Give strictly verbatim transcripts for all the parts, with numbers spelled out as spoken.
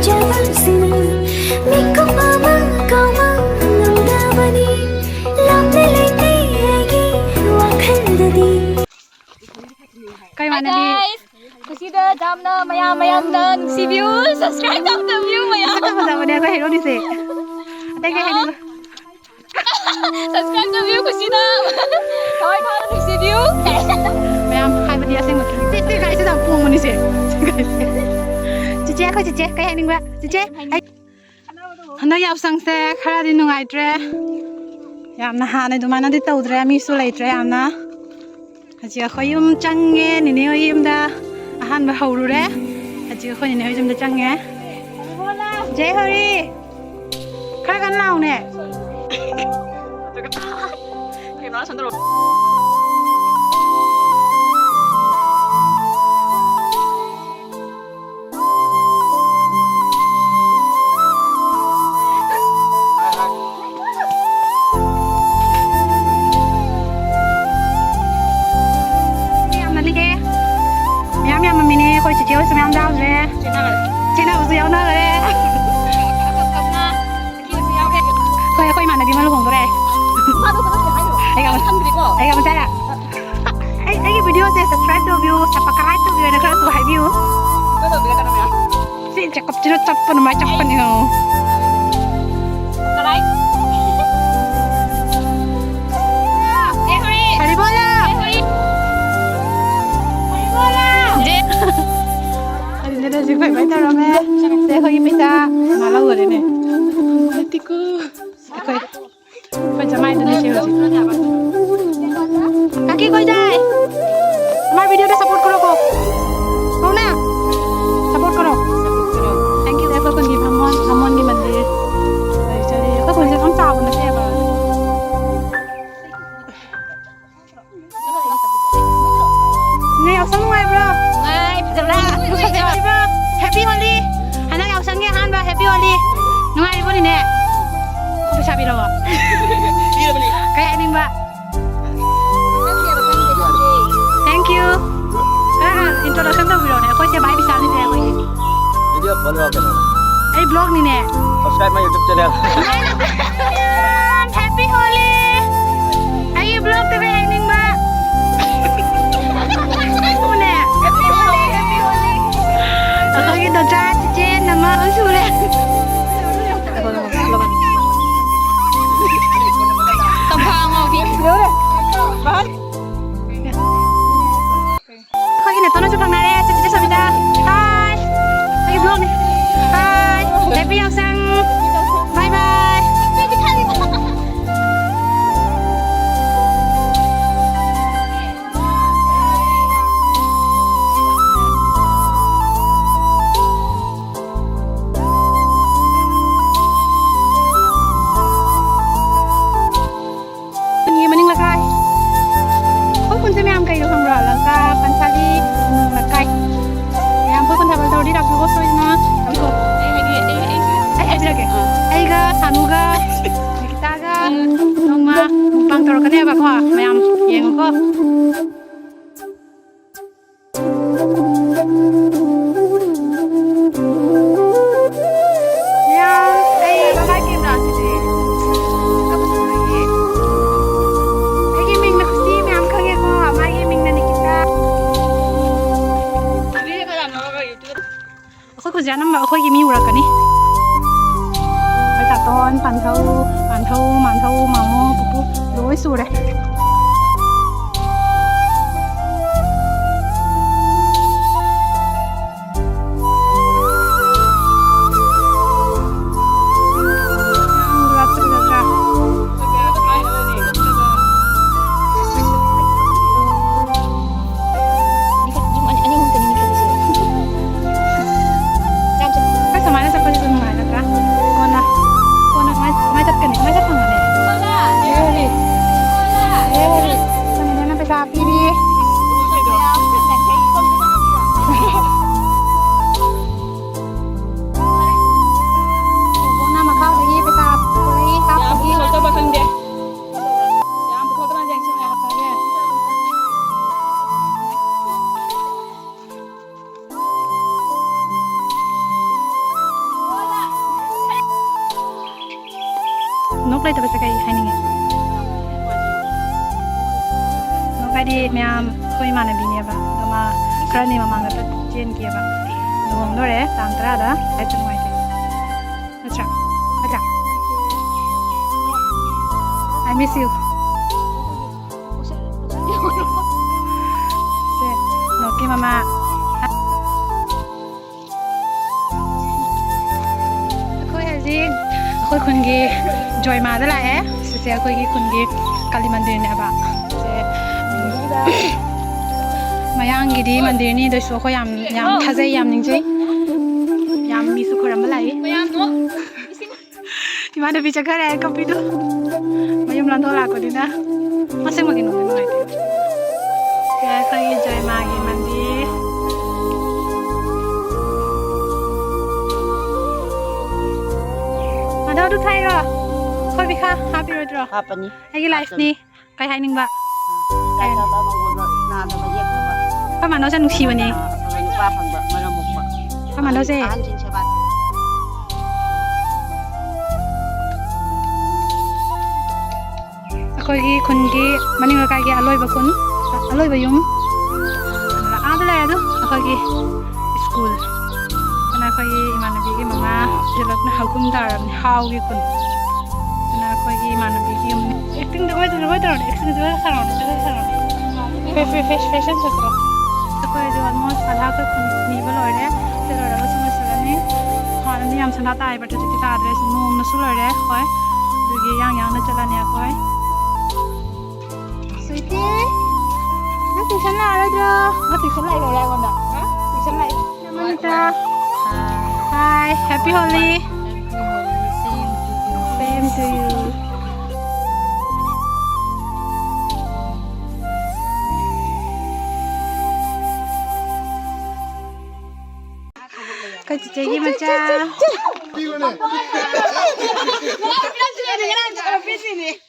ꯆꯃꯝꯁꯤꯅ ꯃꯤꯀꯨꯞ ꯑꯃ ꯀꯥꯎꯕ ꯉꯝꯗꯕꯅꯤ꯫ ꯂꯥꯞꯅ ꯂꯩꯇꯦ ꯑꯩꯒꯤ ꯋꯥꯈꯜꯗꯗꯤ꯫ ꯀꯩ ꯃꯥꯟꯅꯕꯤ? Hi guys! ꯉꯁꯤꯗ ꯌꯥꯝꯅ ꯃꯌꯥꯝ ꯃꯌꯥꯝꯅ ꯅꯨꯡꯁꯤꯕꯤꯌꯨ, subscribe ꯇꯧꯕꯤꯌꯨ ꯃꯌꯥꯝ꯫ ꯃꯁꯛ ꯐꯖꯕꯅꯦ ꯑꯩꯈꯣꯏ ꯍꯦꯔꯣꯅꯤꯁꯦ꯫ ꯑꯇꯩ ꯀꯩ ꯍꯥꯏꯅꯤꯡꯕ? Subscribe ꯇꯧꯕꯤꯌꯨ ꯈꯨꯁꯤꯗ꯫ ꯊꯋꯥꯏ ꯊꯥꯅ ꯅꯨꯡꯁꯤꯕꯤꯌꯨ꯫ ꯃꯌꯥꯝ ꯍꯥꯏꯕꯗꯤ ꯑꯁꯦꯡꯕ꯫ ꯁꯤ, ꯁꯤ ꯒꯥꯔꯤꯁꯤꯗ ꯌꯥꯝ ꯄꯣꯡꯕꯅꯤꯁꯦ꯫ ꯁꯤ ꯒꯥꯔꯤꯁꯦ꯫ ꯆꯤꯆꯦ, ꯑꯩꯈꯣꯏ ꯆꯤꯆꯦ, ꯀꯩ ꯍꯥꯏꯅꯤꯡꯕ? ꯆꯤꯆꯦ, ꯑꯩ ꯍꯟꯗꯛ ꯌꯥꯎꯁꯪꯁꯦ ꯈꯔꯗꯤ ꯅꯨꯡꯉꯥꯏꯇ꯭ꯔꯦ꯫ ꯌꯥꯝꯅ ꯍꯥꯟꯅ ꯑꯗꯨꯃꯥꯏꯅꯗꯤ ꯇꯧꯗ꯭ꯔꯦ, ꯃꯤꯁꯨ ꯂꯩꯇ꯭ꯔꯦ ꯌꯥꯝꯅ꯫ ꯍꯧꯖꯤꯛ ꯑꯩꯈꯣꯏ ꯌꯨꯝ ꯆꯪꯉꯦ, ꯅꯦꯅꯦ ꯍꯣꯏ ꯌꯨꯝꯗ ꯑꯍꯥꯟꯕ ꯍꯧꯔꯨꯔꯦ꯫ ꯍꯧꯖꯤꯛ ꯑꯩꯈꯣꯏ ꯅꯦꯅꯦ ꯍꯣꯏ ꯌꯨꯝꯗ ꯆꯪꯉꯦ꯫ ꯖꯦ ꯍꯣꯔꯤ! ꯈꯔ ꯀꯟꯅ ꯂꯥꯎꯅꯦ꯫ ꯌꯥꯝꯅ ꯂꯤꯛꯑꯦ꯫ ꯃꯌꯥꯝ ꯌꯥꯝꯃꯝꯃꯤꯅꯦ꯫ ꯑꯩꯈꯣꯏ ꯆꯤꯆꯦ ꯍꯣꯏꯁꯨ ꯃꯌꯥꯝ ꯌꯥꯎꯈ꯭ꯔꯦ꯫ ꯆꯦꯟꯅꯕꯁꯨ ꯌꯥꯎꯅꯈ꯭ꯔꯦ꯫ ꯑꯩꯈꯣꯏ, ꯑꯩꯈꯣꯏ ꯏꯃꯥꯟꯅꯕꯤ ꯑꯃ ꯂꯨꯍꯣꯡꯗꯣꯔꯦ꯫ ꯑꯩꯒ ꯑꯃ, ꯑꯩꯒ ꯑꯃ ꯆꯥꯔ꯫ ꯑꯩ, ꯑꯩꯒꯤ video ꯁꯦ subscribe ꯇꯧꯕꯤꯌꯨ, subscribe ꯇꯧꯕꯤꯌꯨꯅ ꯈꯔꯁꯨ ꯍꯥꯏꯕꯤꯌꯨ꯫ ꯁꯤ ꯆꯦꯀꯞꯁꯤꯅ ꯆꯞꯄꯅ ꯃꯥꯏ ꯆꯞꯄꯅꯤ ꯉꯣ꯫ ꯍꯔꯤꯕꯣꯂ! ꯖꯦ-, ꯑꯗꯨꯗ ꯍꯧꯖꯤꯛ ꯕꯥꯏ ꯕꯥꯏ ꯇꯧꯔꯝꯃꯦ꯫ ꯁꯦ, ꯑꯩꯈꯣꯏꯒꯤ ꯄꯩꯁꯥ ꯃꯥ ꯂꯧꯈꯔꯦꯅꯦ꯫ ꯅꯠꯇꯦꯀꯣ꯫ ꯑꯩꯈꯣꯏ ꯑꯩꯈꯣꯏ ꯖꯃꯥꯏꯗꯨꯅ ꯁꯤ ꯍꯧꯖꯤꯛ꯫ काकी कोई जाए? हमारे video को support करो को। कौन है? Support करो। Thank you꯫ ꯑꯩꯈꯣꯏ ꯈꯨꯟꯒꯤ ꯕꯥꯃꯣꯟ, ꯕꯥꯃꯣꯟꯒꯤ ꯃꯟꯗꯤꯔ꯫ ꯑꯩꯈꯣꯏ ꯈꯨꯟꯁꯦ ꯌꯥꯝ ꯆꯥꯎꯕ ꯅꯠꯇꯦꯕ꯫ ꯅꯣꯏ ꯌꯥꯎꯁꯪ ꯅꯨꯡꯉꯥꯏꯕ꯭ꯔꯣ? ꯅꯨꯡꯉꯥꯏ, ꯐꯖꯕ꯭ꯔꯥ? ꯐꯖꯕ꯭ꯔꯣ? Happy Holi! ꯍꯟꯗꯛ ꯌꯥꯎꯁꯪꯒꯤ ꯑꯍꯥꯟꯕ Happy Holi! ꯅꯨꯡꯉꯥꯏꯔꯤꯕꯣ ꯅꯦꯅꯦ? ꯄꯩꯁꯥ ꯄꯤꯔꯛꯑꯣ꯫ ꯄꯤꯔꯕꯅꯤ꯫ ꯀꯩ ꯍꯥꯏꯅꯤꯡꯕ? Thank you꯫ ꯈꯔ ꯈꯔ introduction ꯇꯧꯕꯤꯔꯛꯑꯣꯅꯦ꯫ ꯑꯩꯈꯣꯏꯁꯦ ꯚꯥꯏ ꯕꯤꯁꯥꯜꯅꯤꯁꯦ ꯑꯩꯈꯣꯏꯒꯤ꯫ Video follow up ꯀꯩꯅꯣ? ꯑꯩ vlogꯅꯤꯅꯦ꯫ Subscribe my YouTube channel. Happy Holi! ꯑꯩꯒꯤ vlogꯇꯒ ꯌꯦꯡꯅꯤꯡꯕ꯫ ꯎꯅꯦ꯫ ꯑꯩꯈꯣꯏꯒꯤ ꯗꯣꯆꯥ ꯆꯤꯆꯦ ꯅꯃ ꯂꯣꯏ ꯁꯨꯔꯦ꯫ ꯇꯝꯐꯥ ꯉꯥꯎꯕꯤ꯫ ꯑꯩꯈꯣꯏꯒꯤ ꯅꯦꯇꯣꯟꯅꯁꯨ ꯐꯪꯅꯔꯦ, ꯆꯤꯆꯦ ꯁꯣꯃꯤꯇꯥ꯫ Hi꯫ ꯑꯩꯒꯤ vlogꯅꯤ꯫ Hi꯫ Happy ꯌꯥꯎꯁꯪ꯫ Bye bye꯫ ꯈꯨꯟꯒꯤ ꯃꯅꯤꯡ ꯂꯩꯀꯥꯏ꯫ ꯑꯩꯈꯣꯏ ꯈꯨꯟꯁꯦ ꯃꯌꯥꯝ ꯀꯩꯅꯣ ꯈꯪꯕ꯭ꯔꯥ? ꯂꯪꯀꯥ, ꯄꯟꯁꯥꯂꯤ, ꯂꯩꯀꯥꯏ꯫ ꯃꯌꯥꯝ ꯑꯩꯈꯣꯏ ꯈꯨꯟ ꯊꯥꯕꯜ ꯇꯧꯔꯗꯤ ꯂꯥꯛꯄꯤꯌꯣ, ꯁꯣꯏꯗꯅ꯫ ꯂꯥꯛꯄꯤꯌꯣ꯫ ꯑꯩ ꯍꯥꯏꯕꯤꯔꯛꯀꯦ꯫ ꯑꯩꯒ, ꯁꯥꯅꯨꯒ, ꯅꯤꯀꯤꯇꯥꯒ ꯅꯣꯡꯃ mukbang ꯇꯧꯔꯛꯀꯅꯦꯕꯀꯣ꯫ ꯃꯌꯥꯝ ꯌꯦꯡꯉꯨꯀꯣ꯫ ꯌꯥ, ꯑꯩ ꯃꯃꯥꯏ cameraꯁꯤꯗꯤ꯫ ꯑꯩꯒꯤ ꯃꯤꯡꯅ ꯈꯨꯁꯤ ꯃꯌꯥꯝ ꯈꯪꯉꯦꯀꯣ, ꯃꯥꯒꯤ ꯃꯤꯡꯅ ꯅꯤꯀꯤꯇꯥ꯫ ꯑꯩꯈꯣꯏ ꯈꯨꯟꯁꯦ ꯑꯅꯝꯕ ꯑꯩꯈꯣꯏꯒꯤ ꯃꯤ ꯎꯔꯛꯀꯅꯤ꯫ ꯑꯩꯈꯣꯏ ꯇꯥꯇꯣꯟ, ꯄꯥꯟꯊꯧ, ꯄꯥꯟꯊꯧ, ꯃꯥꯟꯊꯧ, ꯃꯥꯃꯣ, ꯄꯨꯄꯨ ꯂꯣꯏ ꯁꯨꯔꯦ꯫ ꯌꯨꯝ ꯑꯅꯤ, ꯑꯅꯤ ꯑꯍꯨꯝ ꯈꯛꯇꯅꯤ ꯂꯤꯈꯠꯂꯤꯁꯦ꯫ ꯆꯥꯕ ꯆꯠ-, ꯑꯩꯈꯣꯏ ꯁꯨꯃꯥꯏꯅ ꯆꯠꯄꯁꯤꯁꯨ ꯅꯨꯡꯉꯥꯏ ꯅꯠꯇ꯭ꯔꯥ? ꯀꯣꯟꯅ, ꯀꯣꯟꯅ ꯀꯃꯥꯏ, ꯀꯃꯥꯏ ꯆꯠꯀꯅꯤ? ꯀꯃꯥꯏ ꯆꯠ ꯐꯪꯒꯅꯤ? ꯀꯣꯟꯅ꯫ ꯌꯧꯔꯦ꯫ ꯀꯣꯟꯅ꯫ ꯂꯩꯇꯕꯁꯦ ꯀꯩ ꯍꯥꯏꯅꯤꯡꯉꯤ? ꯅꯣꯛ ꯍꯥꯏꯗꯤ ꯃꯌꯥꯝ ꯑꯩꯈꯣꯏ ꯏꯃꯥꯟꯅꯕꯤꯅꯦꯕ, ꯑꯗꯣ ꯃꯥ ꯈꯔꯅꯤ ꯃꯃꯥꯡꯗ ꯆꯠ-, ꯆꯦꯟꯈꯤꯑꯕ꯫ ꯂꯨꯍꯣꯡꯗꯣꯔꯦ ꯇꯥꯡ ꯇꯔꯥꯗ꯫ ꯍꯥꯏꯕ ꯅꯨꯡꯉꯥꯏꯇꯦ꯫ ꯅꯠꯇ꯭ꯔꯥ? ꯅꯠꯇ꯭ꯔꯥ? I miss you. ꯁꯦ, ꯅꯣꯛꯀꯤ ꯃꯃꯥ꯫ ꯑꯩꯈꯣꯏ ꯍꯧꯖꯤꯛ ꯑꯩꯈꯣꯏ ꯈꯨꯟꯒꯤ ꯖꯣꯏꯃꯥꯗ ꯂꯥꯛꯑꯦ꯫ ꯁꯤꯁꯦ ꯑꯩꯈꯣꯏꯒꯤ ꯈꯨꯟꯒꯤ ꯀꯥꯂꯤ ꯃꯟꯗꯤꯔꯅꯦꯕ꯫ ꯁꯦ, ꯎꯝ, ꯃꯌꯥꯡꯒꯤꯗꯤ ꯃꯟꯗꯤꯔꯅꯤ, ꯑꯗꯨꯁꯨ ꯑꯩꯈꯣꯏ ꯌꯥꯝ, ꯌꯥꯝ ꯊꯥꯖꯩ, ꯌꯥꯝ ꯅꯤꯡꯖꯩ꯫ ꯌꯥꯝ ꯃꯤꯁꯨ ꯈꯣꯏꯔꯝꯕ ꯂꯥꯛꯏ꯫ ꯏꯃꯥꯟꯅꯕꯤ ꯆꯠꯈꯔꯦ ꯀꯞꯄꯤꯗꯣ꯫ ꯃꯌꯨꯝ ꯂꯥꯟꯊꯣꯛ ꯂꯥꯛꯄꯅꯤꯅ꯫ ꯑꯁꯦꯡꯕꯒꯤ ꯅꯨꯡꯗꯤ ꯅꯨꯡꯉꯥꯏꯇꯦ꯫ ꯁꯦ ꯑꯩꯈꯣꯏꯒꯤ ꯖꯣꯏꯃꯥꯒꯤ ꯃꯟꯗꯤꯔ꯫ ꯃꯥꯙꯕ, ꯑꯗꯨ ꯊꯥꯏꯔꯣ? ꯑꯩꯈꯣꯏ ꯕꯤꯈꯥ ꯍꯥꯞꯄꯤꯔꯣꯏꯗ꯭ꯔꯣ? ꯍꯥꯞꯄꯅꯤ꯫ ꯑꯩꯒꯤ ꯂꯥꯏꯐꯅꯤ꯫ ꯀꯩ ꯍꯥꯏꯅꯤꯡꯕ? ꯇꯥꯏꯅꯕ, ꯃꯪꯒꯣꯜꯗ ꯅꯥꯗꯕ ꯌꯦꯛꯇꯕ꯫ ꯑꯩꯈꯣꯏ ꯃꯥꯅꯣꯁꯦ ꯅꯨꯡꯁꯤꯕꯅꯦ꯫ ꯑꯐꯕ ꯅꯨꯄꯥ ꯐꯪꯕ ꯃꯔꯝ ꯃꯣꯛꯄ꯫ ꯑꯩꯈꯣꯏ ꯃꯥꯅꯣꯁꯦ꯫ ꯑꯍꯟꯁꯤꯡ ꯁꯦꯕꯥ꯫ ꯑꯩꯈꯣꯏꯒꯤ ꯈꯨꯟꯒꯤ ꯃꯅꯤꯡ ꯂꯩꯀꯥꯏꯒꯤ ꯑꯂꯣꯏꯕ ꯈꯨꯟ, ꯑꯂꯣꯏꯕ ꯌꯨꯝ꯫ ꯑꯗꯨꯅ ꯑꯥꯗ ꯂꯩꯔꯦ ꯑꯗꯨ ꯑꯩꯈꯣꯏꯒꯤ ꯁ꯭ꯀꯨꯜ꯫ ꯑꯗꯨꯅ ꯑꯩꯈꯣꯏꯒꯤ ꯏꯃꯥꯟꯅꯕꯤꯒꯤ ꯃꯃꯥ ꯖꯦꯂꯞꯅ ꯍꯧꯀꯨꯝ ꯇꯥꯔꯕꯅꯤ ꯍꯥꯎꯒꯤ ꯈꯨꯟ꯫ ꯑꯗꯨꯅ ꯑꯩꯈꯣꯏꯒꯤ ꯏꯃꯥꯟꯅꯕꯤꯒꯤ ꯌꯨꯝꯅꯤ꯫ ꯑꯦꯛꯇꯤꯡꯗ ꯑꯣꯏꯗꯅ ꯑꯣꯏꯗꯧꯔꯅꯤ, ꯑꯦꯛꯁꯟꯗ ꯑꯣꯏꯗꯧꯔꯅꯤ, ꯑꯣꯏꯗꯧꯔꯅꯤ꯫ ꯐꯦ-, ꯐꯦ-, ꯐꯦꯁ-, ꯐꯦꯁꯟ ꯁꯣꯁꯦ꯫ ꯑꯩꯈꯣꯏ ꯍꯧꯖꯤꯛ almost ꯑꯜꯍꯥꯛꯀ ꯈꯨꯟ ꯅꯤꯕ ꯂꯣꯏꯔꯦ꯫ ꯁꯤ ꯂꯣꯏꯔꯒ ꯁꯨꯝ ꯂꯣꯏꯁꯤꯜꯂꯅꯤ꯫ ꯍꯥꯟꯅꯗꯤ ꯌꯥꯝ ꯁꯅꯥ ꯇꯥꯏꯕ, ꯍꯧꯖꯤꯛꯇꯤ ꯇꯥꯗ꯭ꯔꯦ꯫ ꯅꯣꯡꯅꯁꯨ ꯂꯣꯏꯔꯦ꯫ ꯍꯣꯏ꯫ ꯑꯗꯨꯒꯤ ꯌꯥꯡ ꯌꯥꯡꯅ ꯆꯠꯂꯅꯤ ꯑꯩꯈꯣꯏ꯫ ꯁ꯭ꯋꯤꯇꯤ, ꯅꯪ tuition ꯂꯥꯛꯑꯔꯣꯏꯗ꯭ꯔꯣ? ꯅꯪ tuition ꯂꯥꯛꯏꯔꯣ ꯑꯩꯉꯣꯟꯗ? ꯍꯥ? Tuition ꯂꯥꯛꯏ꯫ ꯅꯃꯅꯤꯇꯥ꯫ Hi, happy Holi. Same to you. ꯑꯩꯈꯣꯏ ꯆꯤꯆꯦꯒꯤ ꯃꯆꯥ꯫ ꯄꯤꯕꯅꯦ꯫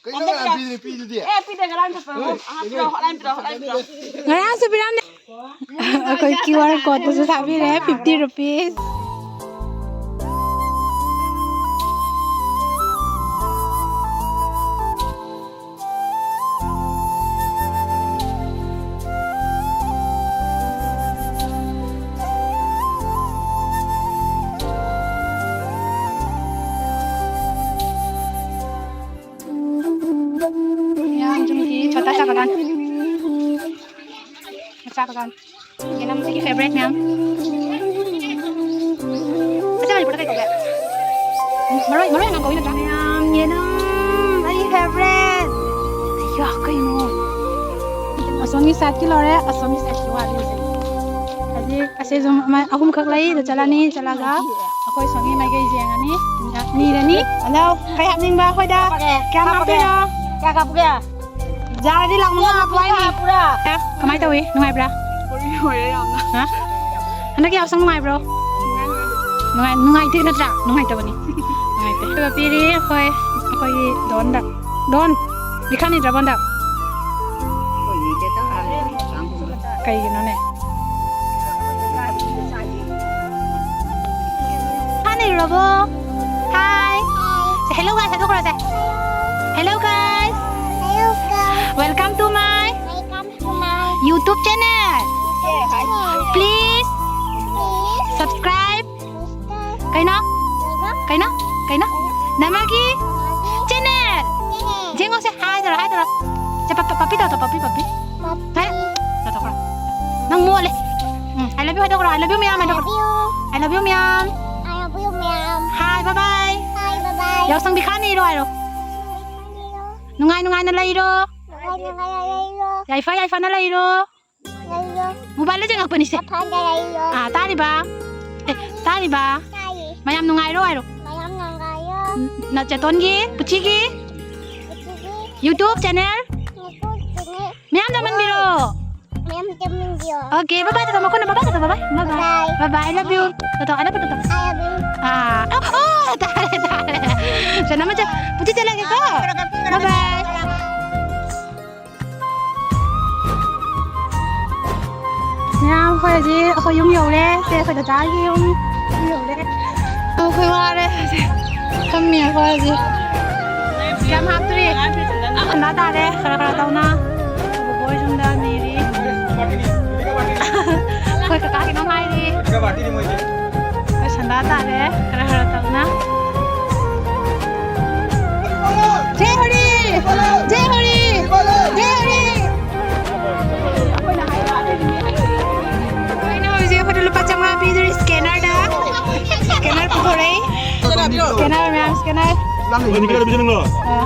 ꯀꯩꯅꯣ ꯃꯌꯥꯝ ꯄꯤꯗꯨꯗꯤ, ꯄꯤꯗꯨꯗꯤ? ꯑꯦ, ꯄꯤꯗꯦ, ꯉꯔꯥꯡ ꯆꯠꯄꯗꯣ꯫ ꯑꯥ, ꯄꯤꯔꯛꯑꯣ, ꯍꯣꯠꯂꯥꯏ ꯄꯤꯔꯛꯑꯣ, ꯍꯣꯠꯂꯥꯏ ꯄꯤꯔꯛꯑꯣ꯫ ꯉꯔꯥꯡꯁꯨ ꯄꯤꯔꯝꯃꯦ꯫ ꯑꯩꯈꯣꯏ QR codeꯇꯁꯨ ꯊꯥꯕꯤꯔꯦ, fifty rupees꯫ ꯌꯦꯅꯝ ꯑꯩꯒꯤ ꯐꯦꯕꯔꯦꯠ ꯃꯌꯥꯝ꯫ ꯑꯁꯤ ꯃꯅꯤꯄꯨꯔꯗ ꯀꯩ ꯀꯧꯒꯦ? ꯃꯔꯣꯏ, ꯃꯔꯣꯏ ꯍꯪꯒꯥꯝ ꯀꯧꯏ ꯅꯠꯇ꯭ꯔꯥ? ꯃꯌꯥꯝ ꯌꯦꯅꯝ ꯑꯩꯒꯤ ꯐꯦꯕꯔꯦꯠ꯫ ꯑꯌꯥ, ꯀꯩꯅꯣ? ꯑꯁꯣꯝꯒꯤ ꯁꯥꯏꯠꯀꯤ ꯂꯣꯏꯔꯦ, ꯑꯁꯣꯝꯒꯤ ꯁꯥꯏꯠꯀꯤ ꯋꯥꯠꯂꯤ ꯍꯧꯖꯤꯛ꯫ ꯍꯧꯖꯤꯛ ꯑꯁꯤꯁꯨ ꯑꯃ, ꯑꯍꯨꯝꯈꯛ ꯂꯩ, ꯑꯗꯨ ꯆꯠꯂꯅꯤ, ꯆꯠꯂꯒ ꯑꯩꯈꯣꯏ ꯁꯣꯝꯒꯤ ꯃꯥꯏꯀꯩ ꯌꯦꯡꯉꯅꯤ, ꯅꯤꯔꯅꯤ꯫ ꯍꯜꯂꯣ, ꯀꯩ ꯍꯥꯞꯅꯤꯡꯕ ꯑꯩꯈꯣꯏꯗ? ꯀꯌꯥꯝ ꯍꯥꯞꯄꯤꯅꯣ? ꯀꯌꯥ ꯀꯥꯞꯄꯨꯒꯦ? ꯌꯥꯔꯗꯤ ꯂꯥꯛ ꯃꯉꯥ ꯍꯥꯞꯄꯨ ꯍꯥꯏꯅꯤ꯫ ꯄꯨꯔꯥ꯫ ꯑꯦ, ꯀꯃꯥꯏꯅ ꯇꯧꯏ? ꯅꯨꯡꯉꯥꯏꯕ꯭ꯔꯥ? ꯕꯣꯔꯤꯡ ꯑꯣꯏꯔꯦ ꯌꯥꯝꯅ꯫ ꯍꯥ? ꯍꯟꯗꯛꯀꯤ ꯌꯥꯎꯁꯪ ꯅꯨꯡꯉꯥꯏꯕ꯭ꯔꯣ? ꯅꯨꯡꯉꯥꯏ, ꯅꯨꯡꯉꯥꯏꯇꯦ ꯅꯠꯇ꯭ꯔꯥ? ꯅꯨꯡꯉꯥꯏꯇꯕꯅꯤ꯫ ꯅꯨꯡꯉꯥꯏꯇꯦ꯫ ꯑꯗꯨꯒ ꯄꯤꯔꯤ ꯑꯩꯈꯣꯏ, ꯑꯩꯈꯣꯏꯒꯤ ꯗꯣꯟꯗ꯫ ꯗꯣꯟ, ꯕꯤꯈꯥꯅꯤ ꯗ꯭ꯔꯥꯕꯣꯟꯗ꯫ ꯀꯩꯒꯤꯅꯣꯅꯦ? ꯕꯤꯈꯥꯅꯤ ꯗ꯭ꯔꯥꯕꯣꯟ꯫ Hi. Say hello guys, ꯍꯥꯏꯗꯣꯛꯈ꯭ꯔꯣ say. Hello guys. Hello guys. Welcome to my Welcome to my YouTube channel. Please subscribe. Kꯩꯅꯣ? ꯀꯩꯅꯣ? ꯀꯩꯅꯣ? ꯅꯃꯥꯒꯤ channel. ꯌꯦꯡꯉꯣꯁꯦ, hi ꯇꯧꯔꯣ, hi ꯇꯧꯔꯣ꯫ ꯁꯦ, ꯄꯞ-, ꯄꯞ-, ꯄꯞꯄꯤ ꯇꯧ, ꯄꯞꯄꯤ, ꯄꯞꯄꯤ꯫ ꯄꯞꯄꯤ꯫ ꯍꯥꯏ꯫ ꯇꯧꯊꯣꯛꯈ꯭ꯔꯣ꯫ ꯅꯪ ꯃꯣꯠꯂꯦ꯫ ꯎꯝ, I love you ꯍꯥꯏꯗꯣꯛꯈ꯭ꯔꯣ, I love you ꯃꯌꯥꯝ ꯍꯥꯏꯗꯣꯛꯈ꯭ꯔꯣ꯫ I love you. I love you ꯃꯌꯥꯝ꯫ I love you ꯃꯌꯥꯝ꯫ Hi, bye bye. Hi, bye bye. ꯌꯥꯎꯁꯪ ꯕꯤꯈꯥꯅꯤꯔꯣ ꯍꯥꯏꯔꯣ꯫ ꯅꯨꯡꯉꯥꯏ ꯅꯨꯡꯉꯥꯏꯅ ꯂꯩꯔꯣ꯫ ꯅꯨꯡꯉꯥꯏ ꯅꯨꯡꯉꯥꯏꯅ ꯂꯩꯔꯣ꯫ ꯌꯥꯏꯐ ꯌꯥꯏꯐꯅ ꯂꯩꯔꯣ꯫ ꯂꯩꯔꯣ꯫ Mobile Legend ꯉꯥꯛꯄꯅꯤꯁꯦ꯫ ꯃꯐꯝꯗ ꯂꯩꯔꯣ꯫ ꯑꯥ, ꯇꯥꯔꯤꯕ? ꯑꯦ, ꯇꯥꯔꯤꯕ? ꯇꯥꯏꯌꯦ꯫ ꯃꯌꯥꯝ ꯅꯨꯡꯉꯥꯏꯔꯣ ꯍꯥꯏꯔꯣ꯫ ꯃꯌꯥꯝ ꯅꯨꯡꯉꯥꯏꯔꯣ꯫ ꯅ-, ꯆꯦꯇꯣꯟꯒꯤ, ꯄꯨꯆꯤꯒꯤ, ꯄꯨꯆꯤꯒꯤ YouTube channel YouTube channel ꯃꯌꯥꯝ ꯇꯝꯍꯟꯕꯤꯔꯣ꯫ ꯃꯌꯥꯝ ꯇꯝꯍꯟꯕꯤꯌꯣ꯫ Okay, bye bye, ꯇꯥꯇꯣ, ꯃꯈꯨꯠꯅ bye bye, ꯇꯥꯇꯣ, bye bye, bye bye. Bye bye. Bye bye, I love you. ꯇꯥꯇꯣ, I love you, ꯇꯥꯇꯣ꯫ I love you꯫ ꯑꯥ, ꯑꯣ, ꯑꯣ, ꯇꯥꯔꯦ, ꯇꯥꯔꯦ꯫ ꯁꯦ, ꯅꯃ ꯆꯦ, ꯄꯨꯆꯤ ꯆꯠꯂꯒꯦꯀꯣ꯫ Bye bye꯫ ꯃꯌꯥꯝ, ꯑꯩꯈꯣꯏ ꯍꯧꯖꯤꯛ ꯑꯩꯈꯣꯏ ꯌꯨꯝ ꯌꯧꯔꯦ꯫ ꯁꯦ, ꯑꯩꯈꯣꯏ ꯗꯗꯥꯒꯤ ꯌꯨꯝ ꯌꯧꯔꯦ꯫ ꯑꯩꯈꯣꯏ ꯋꯥꯔꯦ ꯍꯧꯖꯤꯛ꯫ ꯐꯝꯃꯤ ꯑꯩꯈꯣꯏ ꯍꯧꯖꯤꯛ꯫ ꯀꯌꯥꯝ ꯍꯥꯞꯇ꯭ꯔꯤ? ꯁꯟꯗꯥ ꯇꯥꯔꯦ, ꯈꯔ ꯈꯔ ꯇꯧꯅ꯫ ꯕꯣꯕꯣꯏ ꯁꯣꯝꯗ ꯅꯤꯔꯤ꯫ ꯑꯩꯈꯣꯏ ꯀꯀꯥ ꯀꯩꯅꯣꯝ ꯍꯥꯏꯔꯤ꯫ ꯑꯩꯈꯣꯏ ꯁꯟꯗꯥ ꯇꯥꯔꯦ, ꯈꯔ ꯈꯔ ꯇꯧꯅ꯫ ꯖꯦ ꯍꯣꯔꯤ! ꯖꯦ ꯍꯣꯔꯤ! ꯖꯦ ꯍꯣꯔꯤ! ꯑꯩꯈꯣꯏꯅ ꯍꯥꯏꯕ ꯑꯗꯨꯒꯤꯅꯦ꯫ ꯀꯅꯥꯏ? ꯅꯪ ꯍꯧꯖꯤꯛ ꯀꯗꯥꯏꯗ ꯄꯤꯖꯅꯤꯡꯅꯣ? ꯑꯥ꯫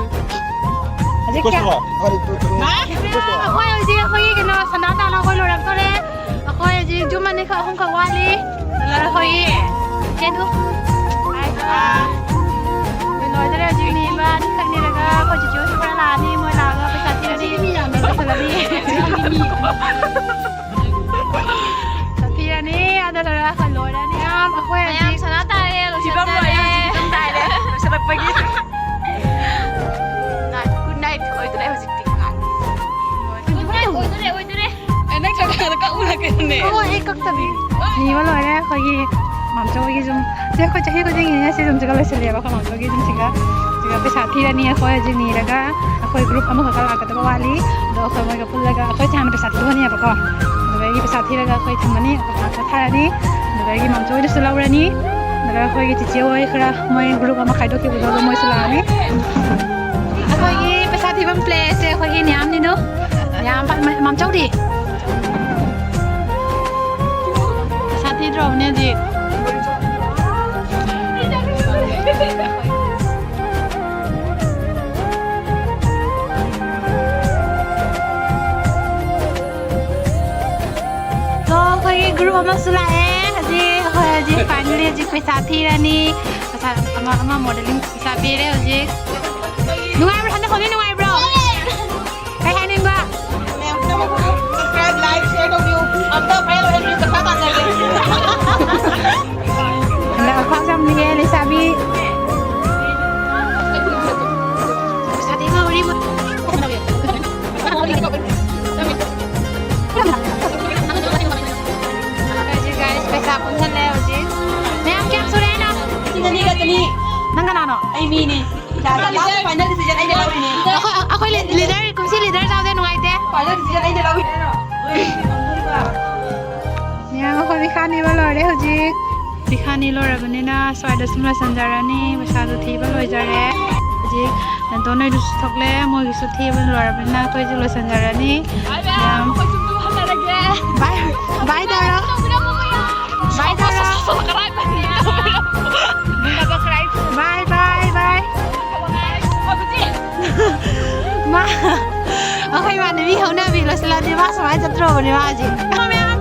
ꯍꯧꯖꯤꯛ ꯀꯌꯥ? ꯀꯣꯁꯇꯣ꯫ ꯑꯩꯈꯣꯏ ꯍꯧꯖꯤꯛ ꯑꯩꯈꯣꯏꯒꯤ ꯀꯩꯅꯣ ꯁꯅꯥ ꯇꯥꯅ ꯑꯩꯈꯣꯏ ꯂꯣꯏꯔꯛꯇꯣꯔꯦ꯫ ꯑꯩꯈꯣꯏ ꯍꯧꯖꯤꯛ ꯌꯨꯝ ꯑꯅꯤꯈꯛ ꯑꯍꯨꯝꯈꯛ ꯋꯥꯠꯂꯤ꯫ ꯑꯗꯨꯒ ꯑꯩꯈꯣꯏꯒꯤ ꯀꯩꯅꯣ? ꯑꯥ꯫ ꯂꯣꯏꯗꯣꯔꯦ ꯍꯧꯖꯤꯛ ꯅꯤꯕ ꯑꯅꯤꯈꯛ ꯅꯤꯔꯒ ꯑꯩꯈꯣꯏ ꯆꯤꯆꯦ ꯍꯣꯏꯁꯨ ꯈꯔ ꯂꯥꯛꯑꯅꯤ꯫ ꯃꯣꯏ ꯂꯥꯛꯑꯒ ꯄꯩꯁꯥ ꯊꯤꯔꯅꯤ꯫ ꯂꯣꯏꯁꯤꯜꯂꯅꯤ꯫ ꯊꯤꯔꯅꯤ, ꯑꯗꯨ ꯂꯣꯏꯔꯒ ꯑꯩꯈꯣꯏ ꯂꯣꯏꯔꯅꯤ꯫ ꯌꯥꯝ ꯑꯩꯈꯣꯏ ꯃꯌꯥꯝ ꯍꯧꯖꯤꯛ ꯁꯅꯥ ꯇꯥꯔꯦ, ꯐꯤꯕꯝ ꯂꯣꯏꯔꯦ, ꯂꯣꯏꯁꯤꯟꯖꯔꯦ꯫ ꯍꯧꯖꯤꯛ ꯐꯤꯕꯝ ꯇꯥꯔꯦ, ꯂꯣꯏꯁꯤꯜꯂꯛꯄꯒꯤ꯫ Good night, good night ꯑꯣꯏꯗꯣꯔꯦ ꯍꯧꯖꯤꯛꯇꯤ꯫ Good night ꯑꯣꯏꯗꯣꯔꯦ, ꯑꯣꯏꯗꯣꯔꯦ꯫ ꯑꯦ, ꯅꯪ ꯆꯠꯂꯀꯥꯟꯗ ꯀꯛꯎꯔ ꯀꯩꯅꯣꯅꯦ? ꯍꯣꯏ, ꯑꯩ ꯀꯛꯇꯕꯤ꯫ ꯅꯤꯕ ꯂꯣꯏꯔꯦ ꯑꯩꯈꯣꯏꯒꯤ ꯃꯥꯝꯆꯧꯒꯤ ꯌꯨꯝ꯫ ꯁꯤ ꯑꯩꯈꯣꯏ ꯆꯍꯤ ꯈꯨꯗꯤꯡꯒꯤꯅꯦ ꯁꯤ ꯌꯨꯝꯁꯤꯒ ꯂꯣꯏꯁꯤꯜꯂꯦꯕ ꯑꯩꯈꯣꯏ ꯃꯥꯝꯆꯧꯒꯤ ꯌꯨꯝꯁꯤꯒ꯫ ꯁꯤꯒ ꯄꯩꯁꯥ ꯊꯤꯔꯅꯤ ꯑꯩꯈꯣꯏ ꯍꯧꯖꯤꯛ ꯅꯤꯔꯒ꯫ ꯑꯩꯈꯣꯏ group ꯑꯃꯈꯛꯀ ꯂꯥꯛꯀꯗꯕ ꯋꯥꯠꯂꯤ꯫ ꯑꯗꯣ ꯑꯩꯈꯣꯏ ꯃꯣꯏꯒ ꯄꯨꯜꯂꯒ ꯑꯩꯈꯣꯏ ꯍꯥꯟꯅ ꯄꯩꯁꯥ ꯊꯤꯗꯣꯛꯑꯅꯦꯕꯀꯣ꯫ ꯑꯗꯨꯗꯒꯤ ꯄꯩꯁꯥ ꯊꯤꯔꯒ ꯑꯩꯈꯣꯏ ꯊꯝꯃꯅꯤ, ꯑꯩꯈꯣꯏ ꯄꯩꯁꯥ ꯊꯥꯔꯅꯤ꯫ ꯑꯗꯨꯗꯒꯤ ꯃꯥꯝꯆꯧ ꯍꯣꯏꯗꯁꯨ ꯂꯧꯔꯅꯤ꯫ ꯑꯗꯨꯒ ꯑꯩꯈꯣꯏꯒꯤ ꯆꯤꯆꯦ ꯍꯣꯏ ꯈꯔ ꯃꯣꯏ group ꯑꯃ ꯈꯥꯏꯗꯣꯛꯈꯤꯕꯗꯣ ꯑꯗꯨ ꯃꯣꯏꯁꯨ ꯂꯥꯛꯑꯅꯤ꯫ ꯑꯩꯈꯣꯏꯒꯤ ꯄꯩꯁꯥ ꯊꯤꯐꯝ place ꯁꯦ ꯑꯩꯈꯣꯏꯒꯤ ꯅꯤꯌꯥꯝꯅꯤꯗꯣ꯫ ꯅꯤꯌꯥꯝ, ꯃꯥꯝꯆꯧꯗꯤ? ꯄꯩꯁꯥ ꯊꯤꯗ꯭ꯔꯣꯕꯅꯦ ꯍꯧꯖꯤꯛ꯫ ꯇꯣ, ꯑꯩꯈꯣꯏꯒꯤ group ꯑꯃꯁꯨ ꯂꯥꯛꯑꯦ꯫ ꯍꯧꯖꯤꯛ ꯑꯩꯈꯣꯏ ꯍꯧꯖꯤꯛ finally ꯍꯧꯖꯤꯛ ꯄꯩꯁꯥ ꯊꯤꯔꯅꯤ꯫ ꯄꯩꯁꯥ ꯑꯃ, ꯑꯃ modeling ꯄꯩꯁꯥ ꯄꯤꯔꯦ ꯍꯧꯖꯤꯛ꯫ ꯅꯨꯡꯉꯥꯏꯕ꯭ꯔꯣ? ꯍꯟꯗꯛ ꯈꯣꯡꯉꯤ ꯅꯨꯡꯉꯥꯏꯕ꯭ꯔꯣ? ꯀꯩ ꯍꯥꯏꯅꯤꯡꯕ? ꯃꯌꯥꯝ ꯄꯨꯝꯅꯃꯛꯄꯨ subscribe, like, share ꯇꯧꯕꯤꯌꯨ꯫ ꯑꯝꯇ viral ꯑꯣꯏꯍꯟꯕꯤꯌꯨ, ꯄꯩꯁꯥ ꯇꯥꯟꯖꯒꯦ꯫ ꯍꯟꯗꯛ ꯈ꯭ꯋꯥꯡ ꯆꯝꯅꯤꯡꯉꯦ ꯂꯩꯁꯥꯕꯤ꯫ ꯄꯩꯁꯥꯗꯤ ꯉꯥꯎꯔꯤ ꯃꯣꯏ꯫ ꯍꯧꯖꯤꯛ guys, ꯄꯩꯁꯥ ꯄꯨꯟꯁꯜꯂꯦ ꯍꯧꯖꯤꯛ꯫ ꯃꯌꯥꯝ ꯀꯌꯥꯝ ꯁꯨꯔꯦ ꯍꯥꯏꯅꯣ? ꯂꯤꯁꯤꯡ ꯑꯅꯤꯒ ꯆꯅꯤ꯫ ꯅꯪ ꯀꯅꯥꯅꯣ? ꯑꯩ ꯃꯤꯅꯤ꯫ ꯂꯥꯁ ꯐꯥꯏꯅꯦꯜ ꯗꯤꯁꯤꯖꯟ ꯑꯩꯅ ꯂꯧꯔꯤꯅꯦ꯫ ꯑꯩꯈꯣꯏ, ꯑꯩꯈꯣꯏ ꯂꯤ-, ꯂꯤꯗꯔ, ꯀꯨꯝꯁꯤ ꯂꯤꯗꯔ ꯆꯥꯎꯗꯦ, ꯅꯨꯡꯉꯥꯏꯇꯦ꯫ ꯐꯥꯏꯅꯦꯜ ꯗꯤꯁꯤꯖꯟ ꯑꯩꯅ ꯂꯧꯔꯤꯅꯦ꯫ ꯃꯌꯥꯝ ꯑꯩꯈꯣꯏ ꯄꯤꯈꯥꯅꯤꯕ ꯂꯣꯏꯔꯦ ꯍꯧꯖꯤꯛ꯫ ꯄꯤꯈꯥꯅꯤ ꯂꯣꯏꯔꯕꯅꯤꯅ ꯁ꯭ꯋꯥꯏꯗ ꯁꯨꯝ ꯂꯣꯏꯁꯤꯟꯖꯔꯅꯤ꯫ ꯄꯩꯁꯥꯗꯣ ꯊꯤꯕ ꯂꯣꯏꯖꯔꯦ꯫ ꯍꯧꯖꯤꯛ ꯅꯦꯇꯣꯟ ꯍꯣꯏꯗꯨꯁꯨ ꯊꯣꯛꯂꯦ, ꯃꯣꯏꯒꯤꯁꯨ ꯊꯤꯕ ꯂꯣꯏꯔꯕꯅꯤꯅ ꯑꯩꯈꯣꯏꯁꯨ ꯂꯣꯏꯁꯤꯟꯖꯔꯅꯤ꯫ ꯃꯌꯥꯝ ꯕꯥꯏ, ꯕꯥꯏ ꯇꯧꯔꯣ꯫ ꯕꯥꯏ ꯇꯧꯔꯣ꯫ ꯕꯥꯏ, ꯕꯥꯏ, ꯕꯥꯏ꯫ ꯑꯩꯈꯣꯏ ꯏꯃꯥꯟꯅꯕꯤ ꯍꯧꯅꯕꯤ ꯂꯣꯏꯁꯤꯜꯂꯗꯤ ꯃꯥ ꯁꯨꯃꯥꯏꯅ ꯆꯠꯇ꯭ꯔꯣꯕꯅꯦ ꯃꯥ ꯍꯧꯖꯤꯛ꯫ ꯃꯌꯥꯝ,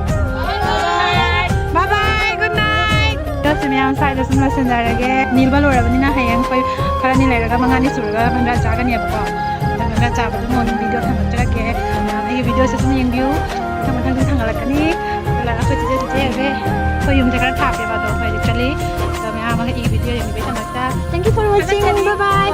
bye bye, good night. ꯆꯠꯁꯤ ꯃꯌꯥꯝ ꯁ꯭ꯋꯥꯏꯗ ꯁꯨꯝ ꯂꯣꯏꯁꯤꯟꯖꯔꯒꯦ꯫ ꯅꯤꯜꯕ ꯂꯣꯏꯔꯕꯅꯤꯅ ꯍꯌꯦꯡ ꯑꯩꯈꯣꯏ ꯈꯔꯅꯤ ꯂꯩꯔꯒ ꯃꯉꯥꯅꯤ ꯁꯨꯔꯒ ꯚꯟꯗꯥꯔ ꯆꯥꯒꯅꯦꯕꯀꯣ꯫ ꯑꯗꯣ ꯚꯟꯗꯥꯔ ꯆꯥꯕꯗꯨ ꯃꯣꯔꯅꯤꯡ ꯚꯤꯗꯤꯑꯣ ꯊꯥꯡꯒꯠꯆꯔꯛꯀꯦ꯫ ꯃꯌꯥꯝ ꯑꯩꯒꯤ ꯚꯤꯗꯤꯑꯣꯁꯦ ꯁꯨꯝ ꯌꯦꯡꯕꯤꯌꯨ꯫ ꯃꯊꯪ ꯃꯊꯪ ꯁꯨꯝ ꯊꯥꯡꯒꯠꯂꯛꯀꯅꯤ꯫ ꯑꯗꯨꯒ ꯑꯩꯈꯣꯏ ꯆꯤꯆꯦ ꯆꯤꯆꯦ ꯍꯧꯖꯤꯛ ꯑꯩꯈꯣꯏ ꯌꯨꯝꯁꯦ ꯈꯔ ꯊꯥꯞꯄꯦꯕ, ꯑꯗꯣ ꯑꯩꯈꯣꯏ ꯍꯧꯖꯤꯛ ꯆꯠꯂꯤ꯫ ꯑꯗꯣ ꯃꯌꯥꯝ ꯑꯃ ꯑꯩꯒꯤ video ꯌꯦꯡꯕꯤꯕꯒꯤꯗꯃꯛꯇ thank you for watching. Bye bye.